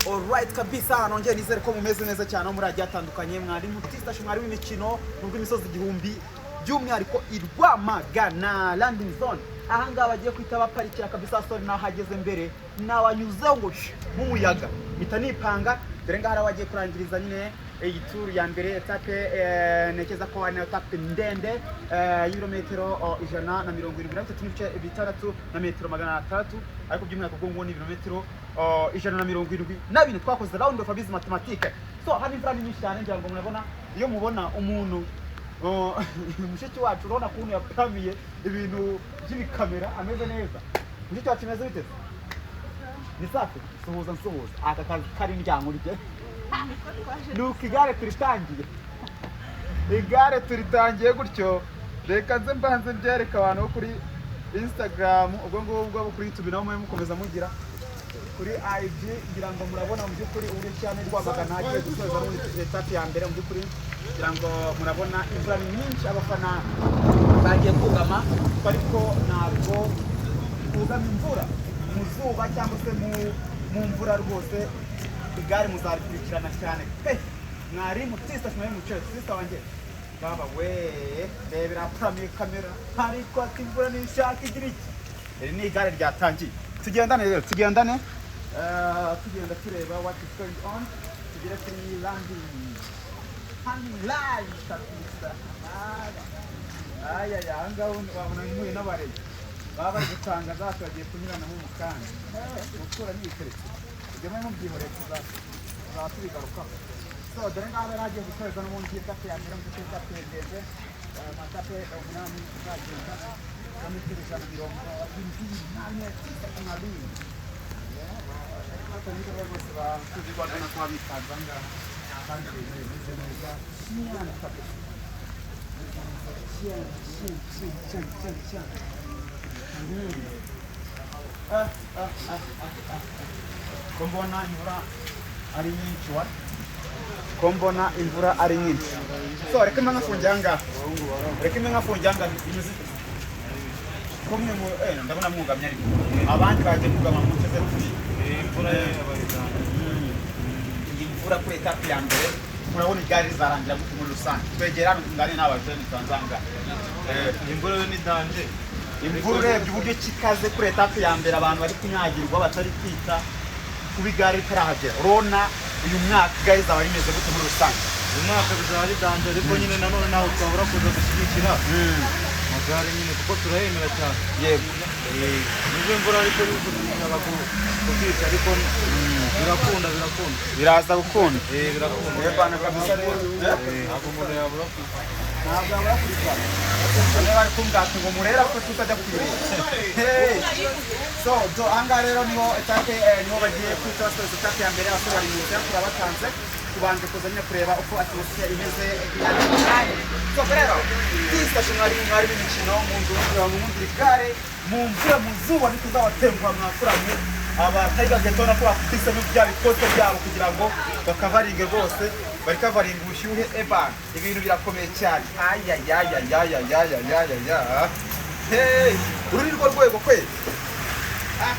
Alright kabisa, nongeye nizere ko mumeze neza cyane aho muri agiye atandukanye. Mwari mutistashe, mwari w'imikino mu rw'imisozi igihumbi, by'umwihariko i Rwamagana landing zone. Ahangaha bagiye kwita baparikira kabisa. Sorry, nahageze mbere, nawanyuzeho ngo shh, nk'umuyaga mpita nipanga. Dore ngaha hari abagiye kurangiriza nyine iyi tour ya mbere, étape ntekereza ko ari nayo étape ndende y'ibirometero 173.6 na metero 600, ariko by'umwihariko ubwo ngo ni ibirometero 174. Twakoze round off abizi mathématique. So hano imvura ni nyinshi cyane, ngira ngo murabona. Iyo mubona umuntu, oh, mushiki wacu, urabona ukuntu yapamiye ibintu by'ibikamera, ameze neza. Mushiki wacu, imeze bite? Ni safi. Suhuza, nsuhuza aka kazi kari ndyankurye. Nuko igare turitangiye, igare turitangiye gutyo. Reka nze mbanze mbyereke abantu bo kuri Instagram, ubwo ngubwo abo kuri YouTube nabo mube mukomeza mugira kuri IG. Ngira ngo murabona mu by'ukuri uburyo cyane Rwamagana hagiye gusoza muri étape ya mbere. Mu by'ukuri ngira ngo murabona imvura ni nyinshi, abafana bagiye kugama, ariko ntabwo kugama imvura mu zuba cyangwa se mu mvura rwose, igare muzarikurikirana cyane pe. Mwari mutista, mwari mucyo sister wanjye, baba we, rebera puramiye kamera, ariko ati imvura nishaka igira iki. Iri ni igare ryatangiye. Tugendane rero, tugendane. Tugenda tureba what is going on, tugere kuri landing line kabisa. Aya aya ahangaha wabona mpuye n'abarezi baba bari gutanga zacu, bagiye kunyuranamo mu kanya gukura n'ibiteretse. Ibyo mwe mubyihoreye, tuzaba tubigarukaho. So dore ngaho rero hagiye gusoreza n'ubundi étape ya mbere. Mu gice étape ndende, amatape 8 tuzagenda kilometero 174 na bine. Abafatanyabikorwa bose ba Tour du Rwanda nako babitanze aha ngaha, kandi ibintu bimeze neza cyane kabisa. Cyane cyane cyane cyane cyane. Ah, ah, ah, ah, ah. Ko mbona imvura ari nyinshi wa, ko mbona imvura ari nyinshi. So reka mbe nkafungiye aha ngaha, reka mbe nkafungiye aha ngaha. Imeze ite? Ko mwe mu ndabona mwugamye, ariko abandi bagiye kugama mu nce zerufuye. Imvura yabaye cyane. Iyi mvura kuri étape ya mbere, murabona igare rizarangira gute muri rusange? Twegera hano tungane n'abajene tubanzanga. Imvura yo ni danger. Imvura urebye uburyo kikaze kuri étape ya mbere, abantu bari kunyagirwa, batari kwita kuba igare ritarahagera, urabona uyu mwaka igare rizaba rimeze gute muri rusange? Uyu mwaka bizaba ari danger, ariko nyine nanone ntabwo twabura kuza gushyigikira amagare nyine, kuko turayemera cyane. Nubwo imvura ariko bisaba kubyica, ariko birakunda, birakunda. Biraza gukunda. Birakunda. Yebana kabisa rero. Ntabwo umuntu yabura kuza. Ntabwo yabura kubikora. Bamwe bari kumbwira ati ngo murera ko tutajya kuyireba. Hey! So do ahangaha rero niho étape, niho bagiye kwita basoza étape ya mbere. Abasore bari mu nzira, turabatanze, tubanje kuza nyine kureba uko atmosphere imeze. So rero discussion, mwari b'imikino mu nzu mu nzu igare mu mvura, mu zuba, ntituzabatenguha mwakuramwe. Abatari bagetona ko bakubisemo bya bikote byabo kugira ngo bakavaringe rwose, bari kavaringa ubushyuhe. Eba, ibintu birakomeye cyane. Ayayayayayayayayaya, hey, uru ni rwo rwego kwe. Ah.